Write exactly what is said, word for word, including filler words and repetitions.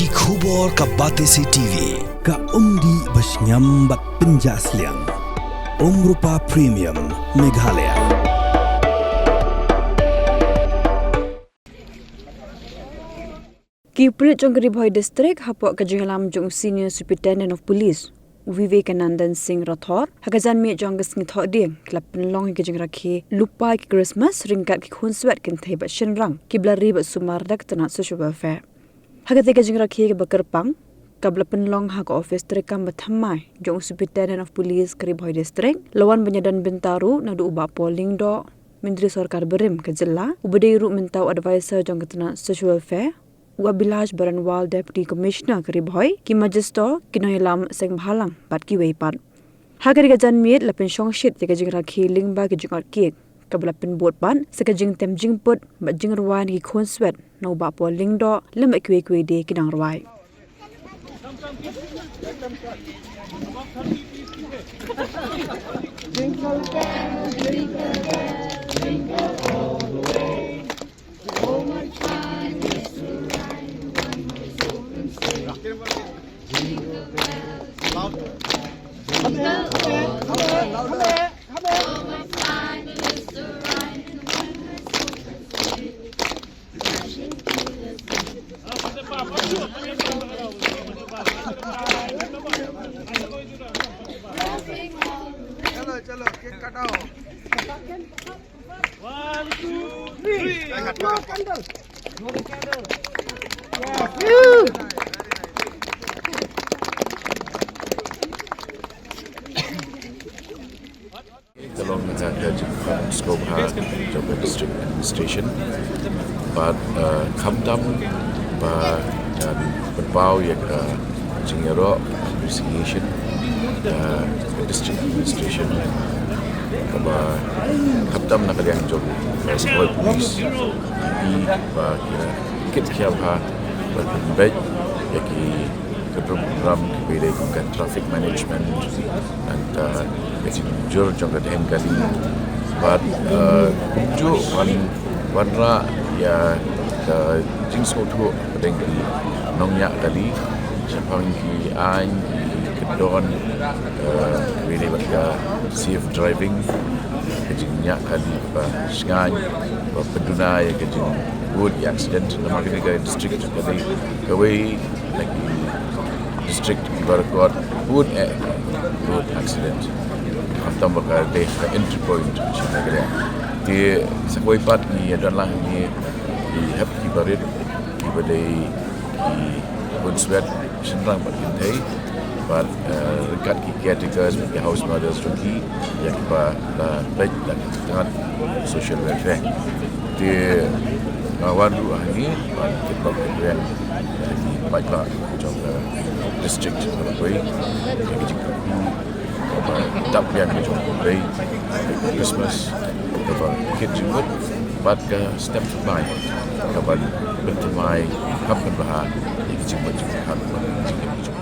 Ki khubor ka Batesi T V, ka umdih ba shngiam bad pynjah sliang. Umrupa Premium, Meghalaya. Ki pulit jong ka Ri Bhoi District hapoh ka jingïalam jong u Senior Superintendent of Police, u Vivekanandan Singh Rathore, ha ka janmiet jong ka Sngi Thohdieng, ki la pynlong ïa ka jingrakhe lypa ki Christmas ryngkat ki khunswet kynthei bad shynrang, kiba la ri bad sumar da ka tnat Social Welfare. Ha katei ka jingrakhe kaba kyrpang, kaba la pynlong ha ka ophis treikam ba thymmai jong u Superintendent of Police ka Ri Bhoi District, la wan ban ïadon bynta ruh naduh u Bah Paul Lyngdoh, Myntri Sorkar barim ka jylla, uba dei ruh mynta u advisor jong ka tnat Social Welfare, u Abhilash Baranwal, Deputy Commissioner ka Ri Bhoi, ki Magistrate, ki nongïalam seng bhalang bad kiwei pat. Ha katei ka janmiet la pynshongshit ïa ka jingrakhe lyngba ka jingïoh cake, kaba la pynbud pat sa ka jingtem jingput bad jingrwai na ki khunswet na u Bah Paul Lyngdoh lem bad kiwei kiwei de ki nongrwai. चलो, चलो, केक कटाओ। One, two, three. Blow candle. Blow the candle. Yes. Ka long ka jingkren sngewbha jong ka District Administration. Bad, eh, khamtam ba ngan pynpaw ïa ka jingïaroh appreciation, eh, ka District Administration, kaba khamtam na ka liang jong ka Singapore Police, ba ki la kit khia bha ban pynbeit ïa ki kynrum kynram kiba dei kum ka traffic management, nangta ka jingjur jong ka dheng kali. Bad, eh, kumjuh wan, wanrah ïa ka jingsngewthuh hapdeng ki nongñiah kali shaphang ki aiñ, ki kyndon, eh, kiba dei bad ka safe driving, ka jingñiah kali ba shngaiñ, ba pynduna ïa ka jingbud ïa accident. Namar kane ka district ka dei kawei na ki district kiba record bun eh road accident. Khamtam ba ka dei ka entry point sha Meghalaya. Te sa kawei pat ngi ïa don lang hangne ki hep ki barit kiba dei ki khunswet shynrang bad kynthei bad, eh, ryngkat ki caretakers bad ki house mothers jong ki ïa kiba la peit da ka tnat Social Welfare. Te nga wan ruh hangne ban kynbok kynriang ïa ki paidbah jong ka district ba la poi ïa ka jingkyrkhu kaba dap biang ka jong U Blei, Christmas, kaba kit jingmut bad ka step thymmai kaba pynthymmai kham pynbha ïa ki jingmut jingpyrkhat bad jingim ki jong